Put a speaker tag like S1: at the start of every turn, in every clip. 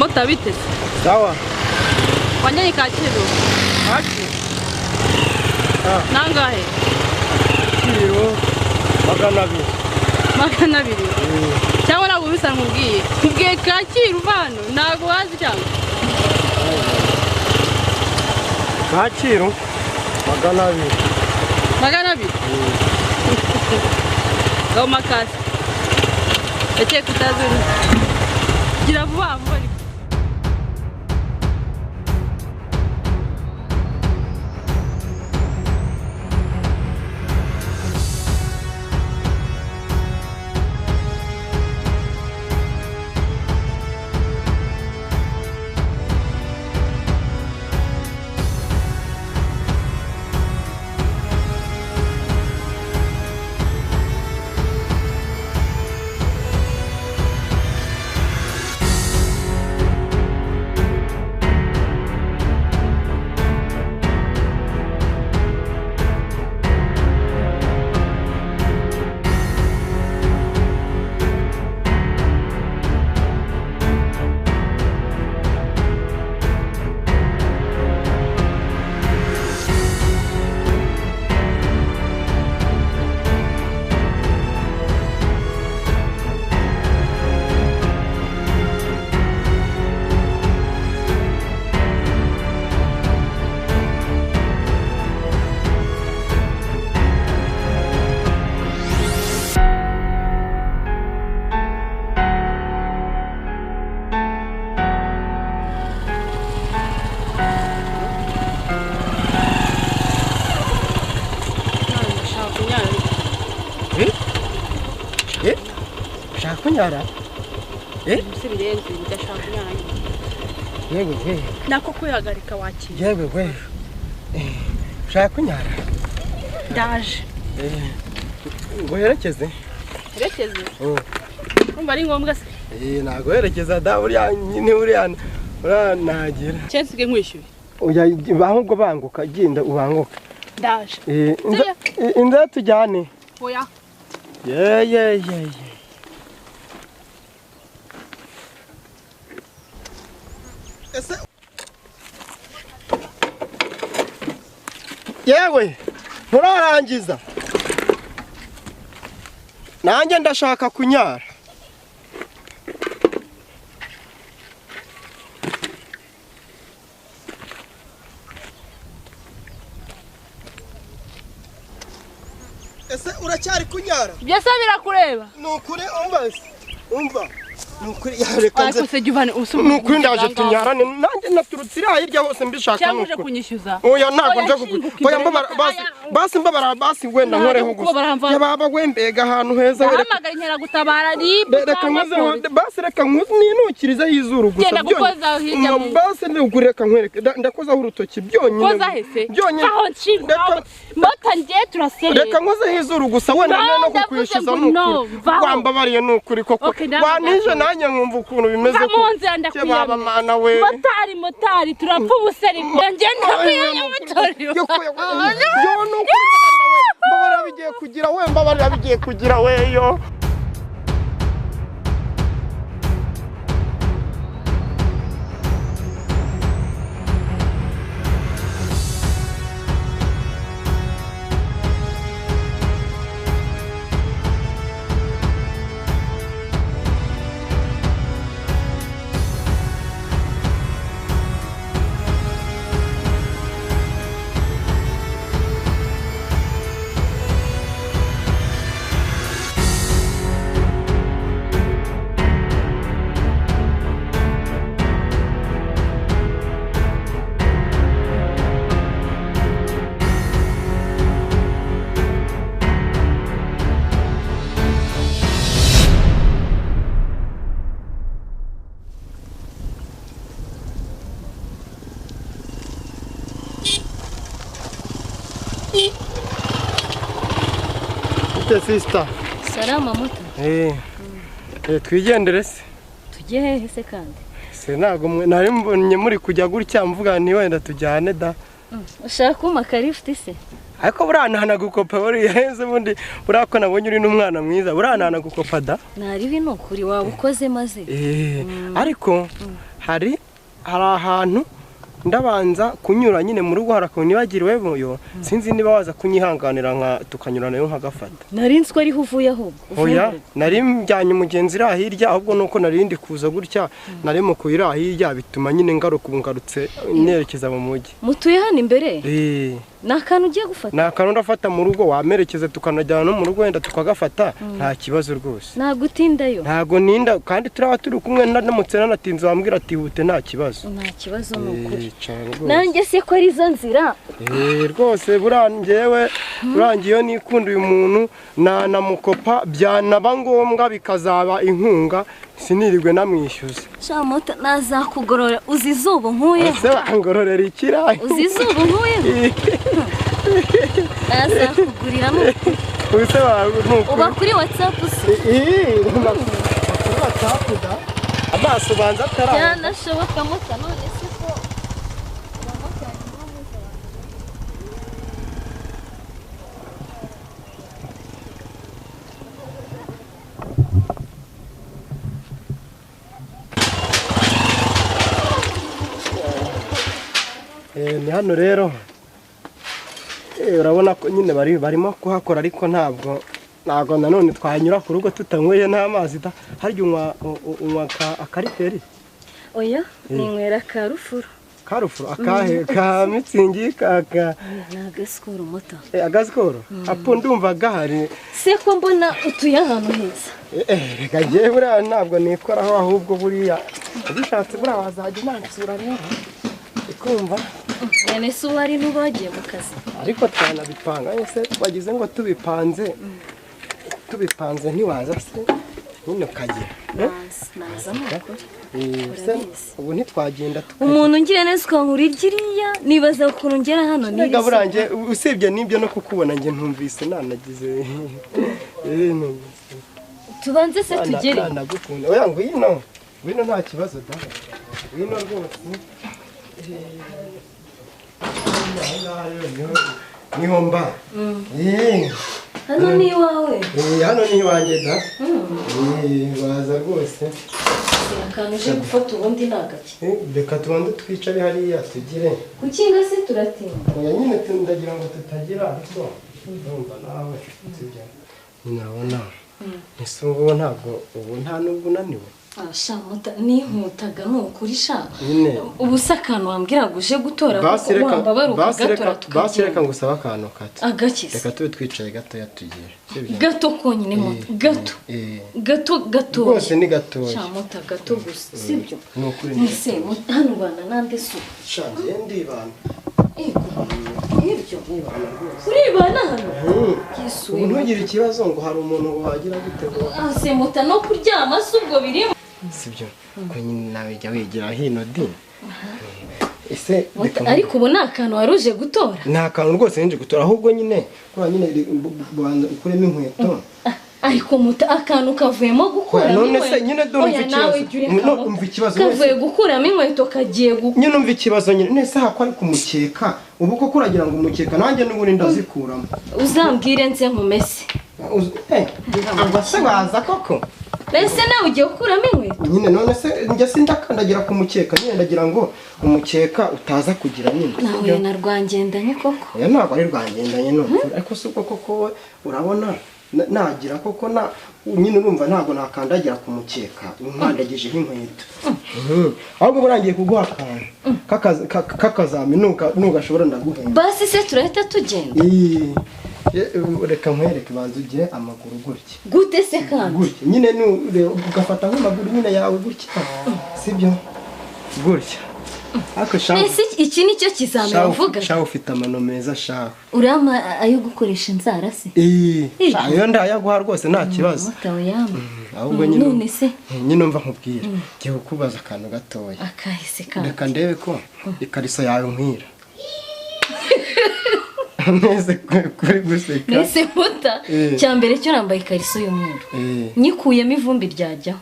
S1: Mota bite se?
S2: Sawa.
S1: Wanjyanye Kacyiru?
S2: Kacyiru? Ah.
S1: Nangahe?
S2: Kacyiru 200.
S1: 200? Cyangwa ntabwo bisa nkubwiye. Nkubwiye Kacyiru hano ntabwo wazi cyangwa?
S2: Kacyiru 200.
S1: 200? Gaho makasi. Ndakeka utazi uri. Gira vuba vuba.
S2: Kunyara? Eh?
S1: Birenze ndashaka kunyara.
S2: Yewe we.
S1: Nako kwihagarika wakira.
S2: Yewe we. Ushaka kunyara?
S1: Ndaje.
S2: Nguherekeze?
S1: Herekeze? Umva ari ngombwa se?
S2: Naguherekeza da buriya nyine buriya uranagira.
S1: Cyensige nkwishyuye.
S2: Oya ahubwo banguka genda ubanguka.
S1: Ndaje.
S2: Inza tujyane.
S1: Oya.
S2: Ye ye ye. Yewe nturarangiza nanjye ndashaka kunyara. Ese uracyari kunyara?
S1: Byose birakureba.
S2: Nukuri umva umva nukuri yareka nze. Nukuri ndaje tunyarane nanjye naturutse iriya hirya hose mbishaka.
S1: Cyangwa uje kunyishyuza?
S2: Oya ntabwo nje kugu. Oya mbabara basi basi mbabara basi wenda nkoreho gusa. Yababa wembega ahantu heza.
S1: Ndahamagara inkera gutabara ribu.
S2: Reka nkoze basi reka ninukirize izuru gusa.
S1: Genda gukoza hirya.
S2: Basi nukuri reka nkwereke ndakozaho urutoki byonyine.
S1: Koza hese.
S2: Byonyine.
S1: Aho nshinga. Mota ngiye turaserera.
S2: Reka nkozeho izuru gusa wenda no kukwishyuza nukuri. Wambabariye nukuri koko. Wanije nanjye nkumva ukuntu bimeze
S1: ko
S2: baba mana we.
S1: Motari motari turapfa ubuseri ngiye ndakwiye motori.
S2: Yo nukuri mbabarira bigiye kugira we mbabarira bigiye kugira we yo. Sister.
S3: Salama moto.
S2: Twigendere se.
S3: Tujye hehe se kandi?
S2: Se ntago nari mbonye muri kujya gutya mvuga ni wenda tujyane da.
S3: Ushaka kumpa karifuti se?
S2: Ariko buranahana gukopa buriya heze bundi burako nabonye uri n'umwana mwiza buranahana gukopa da.
S3: Nari bino kuri waba ukoze maze.
S2: Ariko Hari ahantu ndabanza kunyura nyine mu rugo harakuntu nibagiriwe yo sinzi niba waza kunyihanganira nka tukanyuranayo nkagafata.
S3: Nari nzi ko ariho uvuye ahubwo.
S2: Oya, nari njyanye umugenzi ira hirya ahubwo nuko nari ndi kuza gutya nari mu kuyira hirya bituma nyine ngaruka ngarutse nerekeza mu mujyi.
S3: Mutuye hano imbere? Ni akantu ugiye gufata?
S2: Ni akantu ndafata mu rugo wamerekeza tukanajyana no mu rugo wenda tukagafata nta kibazo rwose.
S3: Ntabwo utindayo?
S2: Ntabwo ninda kandi turaba turi kumwe ndamutse nanatinze wambwira ati hute nta kibazo.
S3: Nta kibazo ni ukuri. Nanjye se ko ari zo nzira?
S2: Rwose burangewe burangiye nikunda uyu muntu nanamukopa byanaba ngombwa bikazaba inkunga sinirirwe namwishyuza.
S3: Sha moto nazakugorora uzi izuba nkuye.
S2: Ese bangororera ikirayi?
S3: Uzi izuba nkuye? Nazakugurira n'ukuri.
S2: Use nuko.
S3: Uba kuri WhatsApp se?
S2: Kuri WhatsApp da. Amaso banza atara.
S3: Byanashoboka moto none se ko
S2: Ni hano rero urabona ko nyine barimo kuhakora ariko ntabwo nanone twanyura ku rugo tutanyweye n'amazi da. Harya unywa akariteri?
S3: Oya, ninywera karufuro.
S2: Karufuro akahe? Ka mitsingi kaka?
S3: Ni agasikoro moto.
S2: Agasikoro? Apo ndumva gahari.
S3: Se ko mbona utuye ahantu heza?
S2: Reka njyewe buriya ntabwo nikoraho ahubwo buriya ubishatse buriya wazajya unansura rero. Kumva
S3: nene se wari nubagiye mu kazi
S2: ariko twanabipanga ese wagize ngo tubipanze ntiwaza se nyine ukagira
S3: naza n'ukuri.
S2: Ubu ntitwagenda
S3: umuntu ngira neza ukankura iryiriya nibaza ukuntu ngera hano
S2: niriza burangiye usibye n'ibyo no kukubona nge ntumvise nanagize
S3: tubanze se tugere
S2: nagukunda. Oya ngwino ngwino nta kibazo da ngwino rwose niho mba.
S3: Hano ni iwawe?
S2: Hano ni iwanjye da. Waza rwose.
S3: Akantu uje gufata ubundi ni agake.
S2: Reka tubanze twicare hariya tugire.
S3: Kuki se turatinda?
S2: Oya nyine ndagira ngo tutagira ariko ndumva nawe sibyo. Nyine urabona. Ese ubu ntabwo ubu nta nubwo unaniwe?
S3: Sha mota nihutaga nukuri sha. Ubu se akantu wambwira ngo uje gutora wambabara ukagatora tukagira.
S2: Basi reka ngusaba akantu kati.
S3: Agakiza.
S2: Reka tube twicaye gatoya tugire.
S3: Gato konyine moto. Gato. Gato gato.
S2: Rwose ni gatoya.
S3: Sha mota gato gusa sibyo?
S2: Nukuri.
S3: Nise hano bana nande su.
S2: Sha ngiye ndibana.
S3: Ego. Nibyo. Uribana hano?
S2: Yesu. Ntugire ikibazo ngo hari umuntu wagira gute.
S3: Se mota no kuryama se ubwo birimo.
S2: Sibyo ko nyine nawe jya wegera hino di. Ese
S3: ariko ubu ni akantu waruje gutora?
S2: Ni akantu rwose nje gutora ahubwo nyine kuba nyine ukuremo inkweto.
S3: Ariko muta akantu kavuyemo gukuramo.
S2: None se nyine ndumva ikibazo. Umva ikibazo.
S3: Kavuye gukuramo inkweto kagiye
S2: nyine umva ikibazo nyine nese hako ari kumukeka ubu koko uragira ngo umukeka nanjye n'ubundi ndazikuramo.
S3: Uzambwire nze nkumese.
S2: Aba se waza koko?
S3: Mbese nawe ugiye gukuramo inkweto?
S2: Nyine none se njye sindakandagira ku mukeka nyine ndagira ngo umukeka utaza kugira nyine.
S3: Nahuye na rwangendanye koko?
S2: Oya ntabwo ari rwangendanye nukuri ariko si ubwo koko urabona nagira koko na nyine urumva ntabwo nakandagira ku mukeka nkandagijeho inkweto. Ahubwo burangiye kuguha akantu kakazami nugashobora ndaguhemba.
S3: Basi se turahita tugenda?
S2: Reka nkwereke banza ugire amaguru gutya.
S3: Gute se kandi?
S2: Gutya nyine ugafata nk'amaguru nyine yawe gutya sibyo? Gutya. Ariko shahu.
S3: Ese iki nicyo kizami uvuga?
S2: Shahu ufite amano meza shahu.
S3: Urama ayo gukoresha inzara se?
S2: Ayo ndayaguha rwose nta kibazo. Ahubwo nyine
S3: none se
S2: nyine umva nkubwira ngiye kukubaza akantu gatoya.
S3: Akahise kandi.
S2: Reka ndebe ko ikariso yawe nkwira. Nese kuri guseka.
S3: Nese muta cyambere cyo nambaye ikariso y'umweru. Nyikuyemo ivumbi ryajyaho.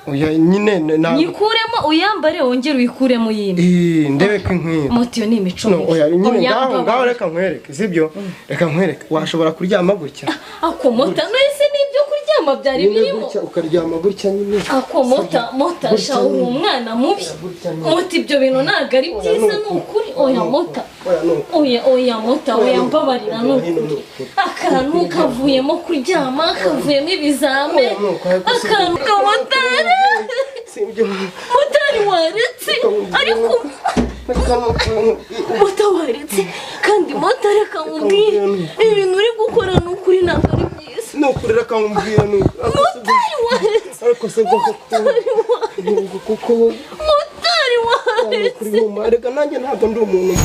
S2: Oya nyine na
S3: nyikuremo uyambare wongere uyikuremo yindi.
S2: Ndebe ko inkwira.
S3: Moto yo ni imico.
S2: No oya nyine ngaho reka nkwereke sibyo? Reka nkwereke washobora kuryama gutya.
S3: Ako mota nese nibyo kuryama Kuryama byari
S2: Nyine
S3: birimo.
S2: Gutya ukaryama gutya nyine.
S3: Ako mota, mota,
S2: Gutya
S3: sha, uri
S2: nyine.
S3: umwana mubi.
S2: Gutya nyine.
S3: Mota, ibyo bintu ntabwo ari
S2: Oya,
S3: byiza,
S2: ni
S3: ni ukuri. Oya mota.
S2: Oya, ni ukuri.
S3: Oya, oya mota,
S2: Oya,
S3: oya,
S2: ni ukuri.
S3: mbabarira, ni
S2: Oya, ni
S3: ukuri.
S2: ukuri.
S3: Akantu kavuyemo kuryama, kavuyemo ibizame.
S2: Oya, ni ukuri. Ariko si
S3: Akantu kamotari.
S2: Si ibyo.
S3: Motari, waretse, ariko mota, waretse kandi. Mota, reka nkubwire, ibintu uri gukora ni ukuri ntabwo ari byiza.
S2: Ni ukuri, reka nkubwire, ni ukuri.
S3: Motari, waretse.
S2: Ariko se bwo koko
S3: Motari, waretse.
S2: kuko
S3: Motari, waretse.
S2: kuri huma, reka nanjye ntabwo ndi umuntu.